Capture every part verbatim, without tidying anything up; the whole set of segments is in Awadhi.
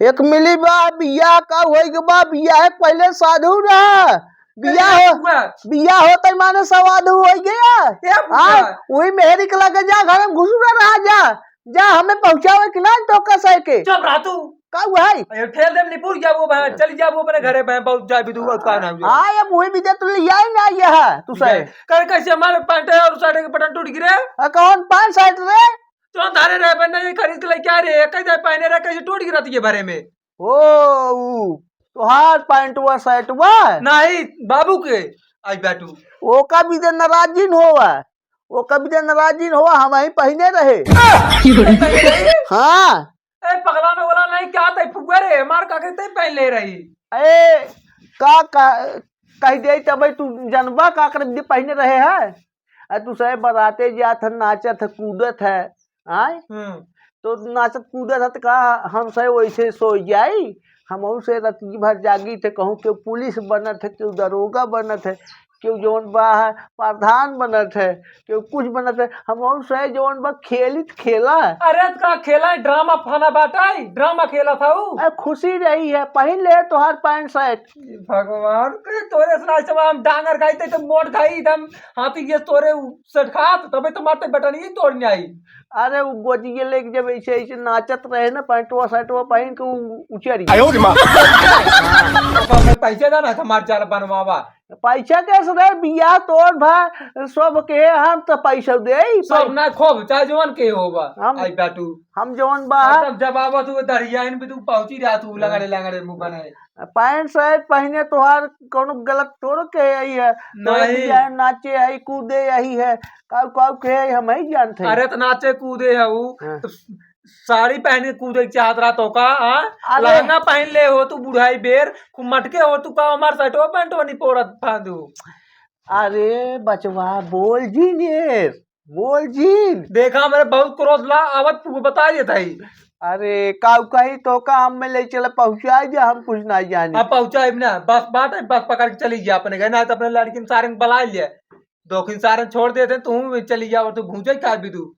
एक मिली बा, बियाह का होई के बा, बियाह के पहिले साधु रहा। बियाह हो, ए फुआ। बियाह होते माने सवाधु होई गया। ए फुआ। हाँ, वही मेहरी के लगे जा, घर में घुसुरा रहा जा। जा, हमें पहुँचावे कि ना तो कस है के। चुप रहा तू। का हुआ है? अरे ठेल देम निपुर जाबो बहन, चल जाबो अपने घरे बहन, बहुत जा भी दूर का ना हुआ। हाँ, अब वही भी दे तू ले आई ना ये है, तू सही। कर कैसे हमारे पैंट और शर्ट के बटन टूट गिरे? आ, कौन पैंट शर्ट रे? तो धारे रहे बहन, नहीं खरीद के लेके आ रे, कैसे पहने रहे, कैसे टूट गिरा तुझे भरे में? ओ, ऊ, तोहार पैंटवा शर्टवा? नहीं, बाबू के। आई बैठू। ओका भी दे नाराजिन होवा, ओका भी दे नाराजिन होवा, हम ही पहने रहे। हाँ। ए, पगला न वाला नहीं, क्या तै फुगुआ रे, मार का के तै पहन ले रही। ए, का, का, कह दे तब तू जनबा का कर दे पहने रहे है। आ, तू सहे बराते जात है, नाचत है, कूदत है, आय? हम्म। तो नाचत कूदत है, तो का हम सहे वैसे सो जाई? हम और से रात भर जागी थे, कहूँ केहू पुलिस बनत है, केहू दरोगा बनत है, केहू जौन बा है, प्रधान बनत है, केहू कुछ बनत है, हम और से जौन बा खेलित खेला। अरे, तो का खेला है? ड्रामा फाना बाटा है, ड्रामा खेला था ऊ। अरे, खुशी रही है, पहन ले तोहार पैंट शर्ट। भगवान के तोरे से ना, हम डांगर खाई थे, तो मोट खाई, एकदम हाथी ये तोरे उ-, सटकात, तबे तो मारते बटन ही तोड़ने आई। अरे, वो गोजिए लेके जब ऐसे, ऐसे नाचत रहे ना, पैंटवा शर्टवा पहन के उ-, उचर गया। आयो रे माँ। तो पैसे दा ना, हमार चाल बनवावा। पैसा कैसे रे? बियाह तोर भा, सब के हम तो पैसा दे ही सब पे। ना खूब, चाहे जवन के होबा। हम, आई बैठू। हम जवन बा। अब जब आवा तू दरिया इन भी तू पहुंची रहा तू, हाँ। लंगड़े लंगड़े मुंह बनाए। पैंट शर्ट पहने तोहार कौनो गलत थोड़ो के आई है। तोरे नहीं। भी जाए नाचे आई, कूदे आई है। काऊ काऊ के आई, हम ही जानते हैं। अरे तो नाचे कूदे है ऊ। हाँ। तो साड़ी पहन के कूदे के चाहत रहा तो का, हाँ? अरे। लहंगा पहन ले हो तू बुढ़ाई बेर, खूब मटके हो तू का, हमार शर्टवा पैंटवा नहीं पोरत फांदू। अरे बचवा, बोल जी ने। बोल जी। देखा, हमरे बहुत क्रोध ला, आवत तू बता देत हई। अरे, काऊ कही तो का, हम में ले चला पहुँचाई दे, हम कुछ नहीं जानी। अब पहुँचाई ना, बस बात है, बस पकड़ के चली जा अपने घर, ना तो अपने लड़किन सारे के बुला लिया, दोखिन सारे छोड़ देते, तू भी चली जा, और तू भूंजे का भी तू।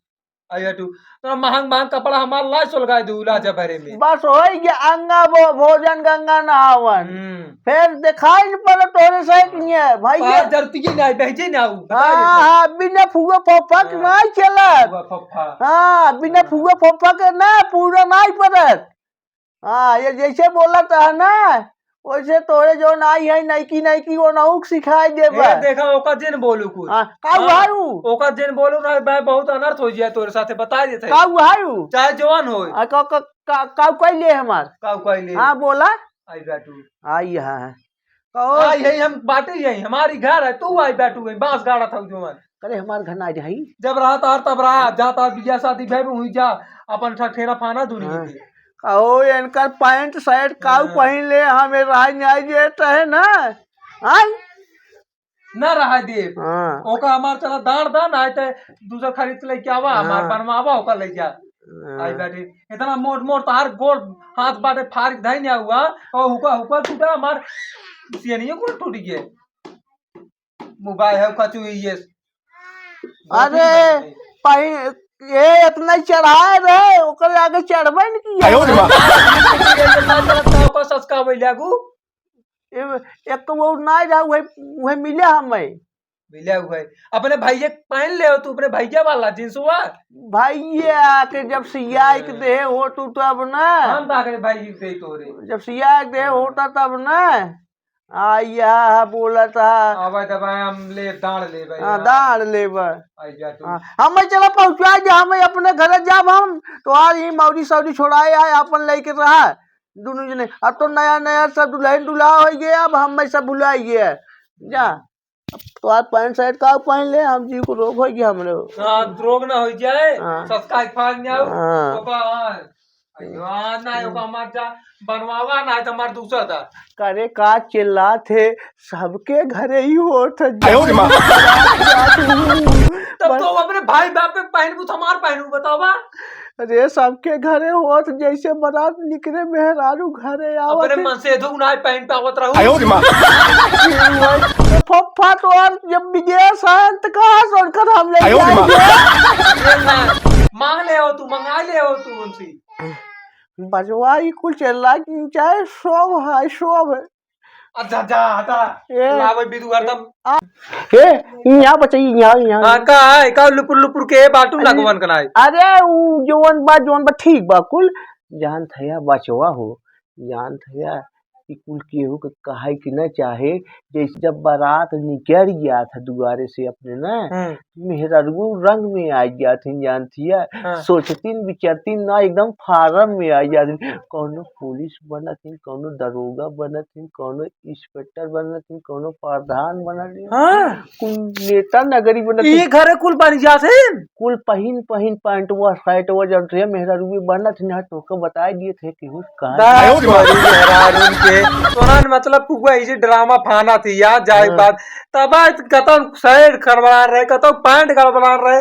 अरे तू, तो महंग महंग कपड़ा हमार ला सुलगाई दू, ला जा भरे में। बस होई गया, अंगा भो-, भोजन गंगा नहावन। हम्म। फिर दिखाई न पड़े तोरे से कि ये भाई पार ये जरूरत ही नहीं, बहजे ना आऊ, बता हाँ, देते। हाँ, बिना फुआ फफक हाँ। नहीं चलत। फुआ फफा। हाँ, बिना हाँ। फुआ फफक ना पूरा नहीं पड़त। हाँ, ये जैसे बोलत है ना, वैसे तोरे जौन आई है नइकी नइकी, वो नहुक सिखाई देबा। ए, देखा, ओका जिन बोलू कुछ। हाँ, का हाँ, हुआ ऊ? ओका जिन बोलू ना, भाई, बहुत अनर्थ हो जाए तोरे साथे, बता देते हैं। का हुआ ऊ? चाहे जवान होए। आ, का, का, का, का कइले हमार? का कइले? हाँ, बोला। आई बैठू। आई है। कहो। आई है, हम बाटे ही है, हमारी घर है, तू आई बैठू गई, बांस गाड़ा था जवान। अरे, हमार घर ना जाई। जब रहा तार तब रहा, जा तार बियाह शादी भय में हुई जा, अपन ठठेरा फाना दुनिया हाँ। के। कहो, इनकर पैंट शर्ट काऊ हाँ। पहिन ले, हमें राज न्याय देत है ना। हाँ? ना रहा देव। हाँ। ओका हमार चला दान दा, ना आए ते दूसर खरीद के लेके आवा, हमार हाँ। बनवावा, ओका ले जा। हाँ। आई बैठे, इतना मोट मोट तार गोड़ हाथ बाटे फाड़ के धइने हुआ, और हुका, हुका टूटा, हमार सियनियो को टूट गए। मोबाइल है, कचू ये। अरे, पहि-, ये इतना चढ़ाए रहे, ओकर आगे चढ़बे न किया। आयो रे माँ। ओकर सस्ता भइल लागू। ए, एक तो वो ना रहा, वही, वही मिला हमें। मिला हुआ है। अपने भैया के पहन ले हो तू, अपने भैया वाला जींसवा। भैया के जब सियाई के हाँ। देहे हो तू तब ना। हम का करे भाई के दे तोरे। जब सियाई के देहे होता तब ना। आ, यह बोलत हा। आवा दबाए हम ले, दाड़ ले भाई हाँ, यार। दाड़ लेबा। आई जा तू। हाँ, हम चला पहुँचा जा, हम अपने घर जाब हम। तो आज ही मौरी सौरी छोड़ाए आए, अपन लेके रहा। दोनों जने। अब तो नया नया सब दुल्हन दुल्हा हो गया, अब हम सब भुला गया। जा। अब तो आज पैंट शर्ट का पहन ले, हम जी को रोग हो गया हमरे। हाँ, रोग ना हो जाए। हाँ। सस्ता फाड़ जाओ। हाँ। तो का, हाँ। अयो, आ, ना, ओका मत जा, बनवावा, ना, तो हमार दूसरा था। करे का चिल्लात है, सबके घरे ही होत है। आयो रे माँ। तब तो अपने भाई बाप पे पहनबू, तो हमार पहनबू, बतावा। अरे, सबके घरे होत, जैसे बारात निकले, मेहरारू घरे आवत अपने है। मन से धू ना पहन पावत रहू। आयो रे माँ। तो फप्फा तो और जब विदेश है, तो कहाँ से उनकर हम ले आयो रे माँ। जाएंगे? ये ना, मांग ले हो तू, मंगा ले हो तू उनसे। बचवा ई कुल चल रहा कि चाहे सब है, सब है। अच्छा, जा, हटा। ए, लावे बिदु हरदम। ए, यहाँ बचाइए, यहाँ, यहाँ। हाँ, का है? का लुपुर लुपुर के बाटू ना ए, कौन कनाई? अरे, उ जौन बा, जौन बा, ठीक बा, कुल जानत हया बचवा हो, जानत हया कि कुल केहू के कहे के न चाहे, जैसे जब बारात निकल गया था दुआरे से अपने ना, हम्म। मेहरारू रंग में आ गया थी, जानत हिया, हाँ। सोचतीन विचारतीन ना, एकदम फार्म में आ गया थी। कौनो पुलिस बनत थी, कौनो दरोगा बनत थी, कौनो इंस्पेक्टर बनत थी, कौनो प्रधान बनत थी, हाँ। कुल नेता नगरी बनत थी। ये घरे कुल बन जात है। कुल पहिन पहिन पैंटवा, शर्टवा, जानत हिया, मेहरारू बनत थी ना, तोके बताई दिए थे कि हुस कहाँ। दाई तोरी मेहरारू के। तोरा न मतलब फुगुआ इजे ड्रामा फाना थी यार, जाए हाँ। बाद तब कतौ शर्ट गड़बड़ा रहे, कतौ पैंट गड़बड़ा रहे,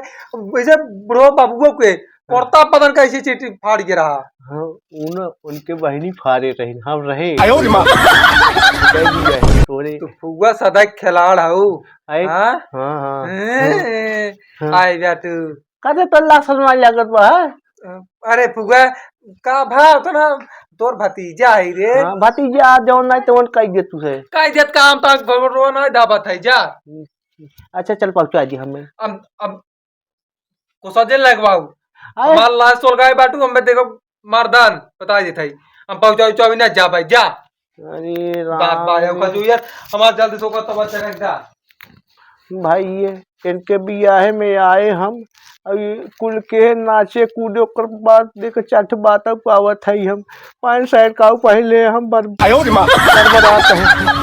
वैसे बुढ़ो बबुओ के कुर्ता पतन कैसे चीटी फाड़ के रहा। हाँ, उन, उनके बहिनी फाड़े रही, हम रहे। आयो रे माँ। कह दिया है, तोरे। तू फुगुआ सदा खिलाड़ हऊ। आए? हाँ? हाँ, हाँ। ए, हाँ। आए जा तू। कते तो लाख सलमान लागत बा, हाँ? अरे फुगुआ, का भा उतना तोर भतीजा है रे। हाँ, भतीजा जौन नहीं तौन कह दे तू है। कह देत काम तक भगवान नहीं दाबत है जा। अच्छा, चल पहुँचा दी हमें। अब, अब को सजे लगवाऊ। अरे। हमार लाश तोल गए बाटू, हमें देखो मर्दान, बता देत हई। हम पहुँचा उहुचा भी ना जा भाई, जा। अरे बात राम। बात है, खजूयत, हमार जल्दी से ओकर तब चढ़ जा। भाई ये इनके बियाहे में आए हम, और ये कुल के नाचे कूदे, ओकर बाद देख चट बात पावत हई हम। पैंट शर्ट काऊ पहले हम बर-, आयो रे माँ। बरबरात है।